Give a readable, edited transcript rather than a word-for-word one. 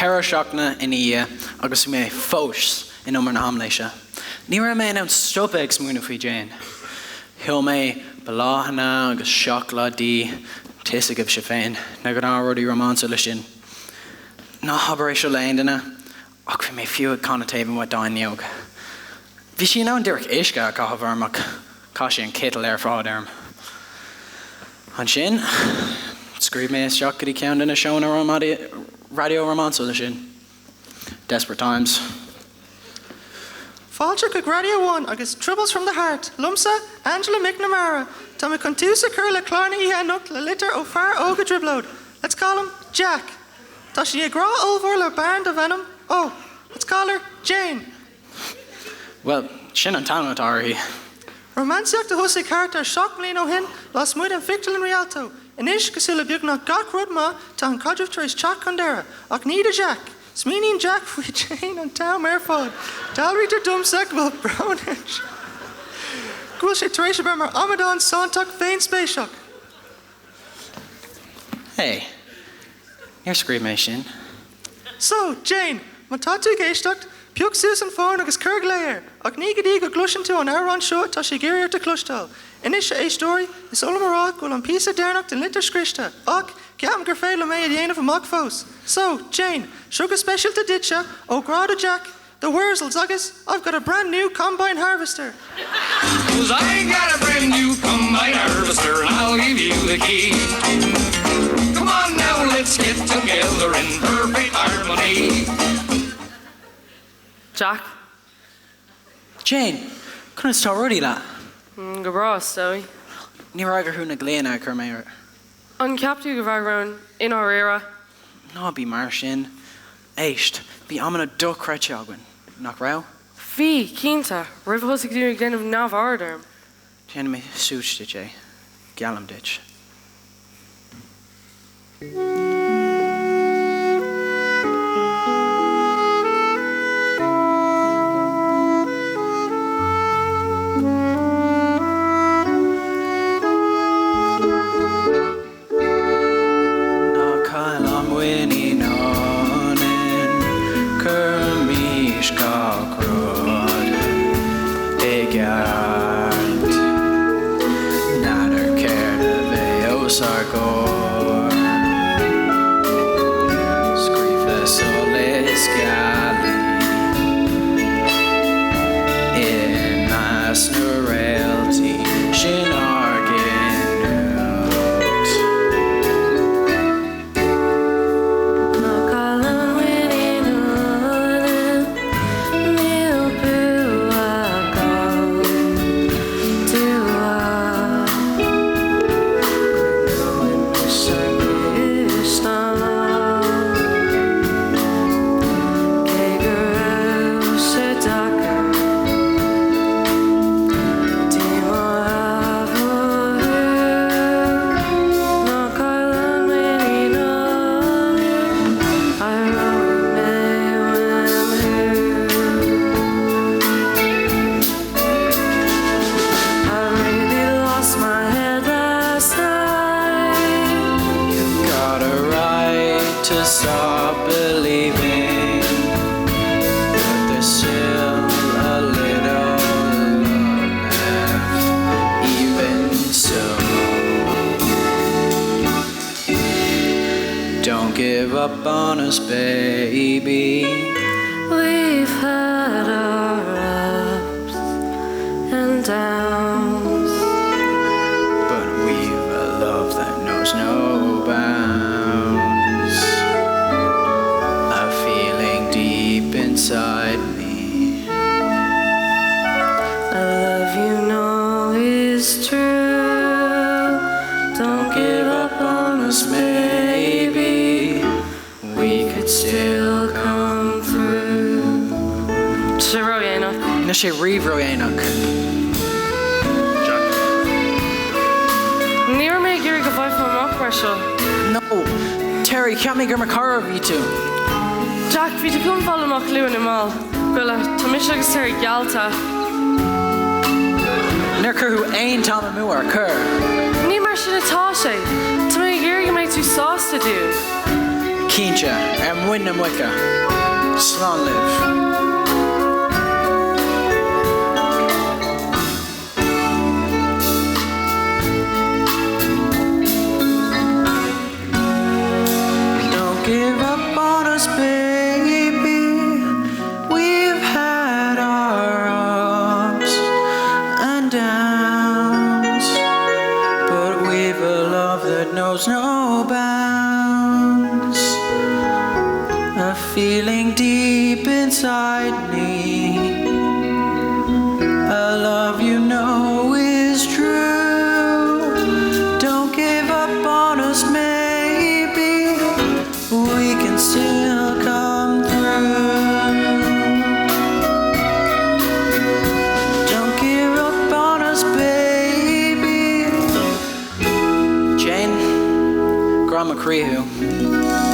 4 seachtaine ina dhiaidh agus bhí mé fós in umar na haimléise. Ní raibh mé in ann stopadh ag smaoineamh faoi Jane. Sheol mé bláthanna agus seacláidí, tá fhios agaibhse féin, na gnáthrudaí rómánsúla sin. Ná habair é seo le aon duine, ach bhí mé fiú ag canadh taobh amuigh dá fhuinneog. Bhí sí in ann díreach uisce a chaitheamh orm ach chaith sí an citeal ar fad orm. Ansin, scríobh mé isteach go dtí ceann de na seónna raidió rómánsúla sin. Desperate Times. Fáilte chuig Radio One agus Troubles from the Heart, liomsa, Angela McNamara. Tá mé chun tús a chur le clár na hoíche anocht le litir ó fear óg i dtrioblóid. Let's call him Jack. Tá sé i ngrá ollmhór le bean darb ainm, oh, let's call her Jane. Bhuel, sin an t-ainm atá uirthi. Rómánsaíocht a thosaigh thart ar 7 mbliana ó shin lasmuigh den phictiúrlann Rialto. Anois, cosúil le beagnach gach rud maith, tá an caidreamh tar éis teacht chun deireadh. Ach ní do Jack. Smaoiníonn Jack faoi Jane an t-am ar fad. Dealraítear domsa go bhfuil brón ar Jack go bhfuil sé tar éis a bheith mar amadán santach féinspéiseach. Hey, níor scríobh mé sin. So, Jane, má tá tú ag éisteacht, pioc suas an fón agus cuir glao air, ach ní go dtí go gcloiseann tú an amhrán seo atá sé ag iarraidh ort a chloisteáil. Anois, a éisteoirí, is oth liom a rá go bhfuil an píosa deireanach den litir scriosta, ach ceapaim gur féidir liom é a dhéanamh amach fós. So, Jane, seo go speisialta duitse, ó ghrá do Jack, The Wurzels agus I've got a brand new combine harvester. Cause I got a brand new combine harvester and I'll give you the key. Come on now, let's get together in perfect harmony. Jack. Jane, conas tá rudaí leat? Go breá, is dóigh. Níor fhreagair thú na glaonna a chuir mé ort. An gceap tú go bhfreagróinn, i ndáiríre? Ná bí mar sin. Éist, bhí amanna dochreidte againn, nach raibh? Bhí, cinnte, roimh a thosaigh tú ag déanamh neamhaird orm. Déanfaidh mé suas duit é, geallaim duit. Ná caill an muinín ionainn, cuirimis gach rud i gceart. N'fheadar céard a bheidh os ár gcomhair, scríofa le solas gealaí i measc na réaltaí sin ár gcinniúint. Ná caill an mhuinín ionainn, níl bua gan dua. Coinneoimis ár misneach, cé go raibh sé deacair. Díomá a mhothú. Ná caill an mhuinín ionainn, aireoidh mé uaim thú. I really lost my head last night. You've got a right to stop believing, but there's still a little love left, even so. Don't give up on us, baby. We've had our ups and downs. But we've a love that knows no bounds. A feeling deep inside me. A love you know is true. Don't give up on us, maybe. We could still come through. Tá sé ródhéanach. Níl sé riamh ródhéanach. Jack. Ní raibh mé ag iarraidh go bhfaighfeá amach mar seo. No! Terry, cheap mé gur mo chara a bhí tú. Jack, bhí tú chun fáil amach luath nó mall. Goile, tá mise agus Terry geallta. Níor chuir thú aon t-am amú ar chuir? Ní mar sin atá sé. Tá mé ag iarraidh go mbeidh tú sásta dúinn. Cinnte, ar muin na muice. Slán libh. Don't give up on us, baby. We've had our ups and downs, but we've a love that knows no bounds. A feeling deep inside me, a love you know is true. Don't give up on us, maybe we can still come through. Don't give up on us, baby. Jane, grá mo chroí thú.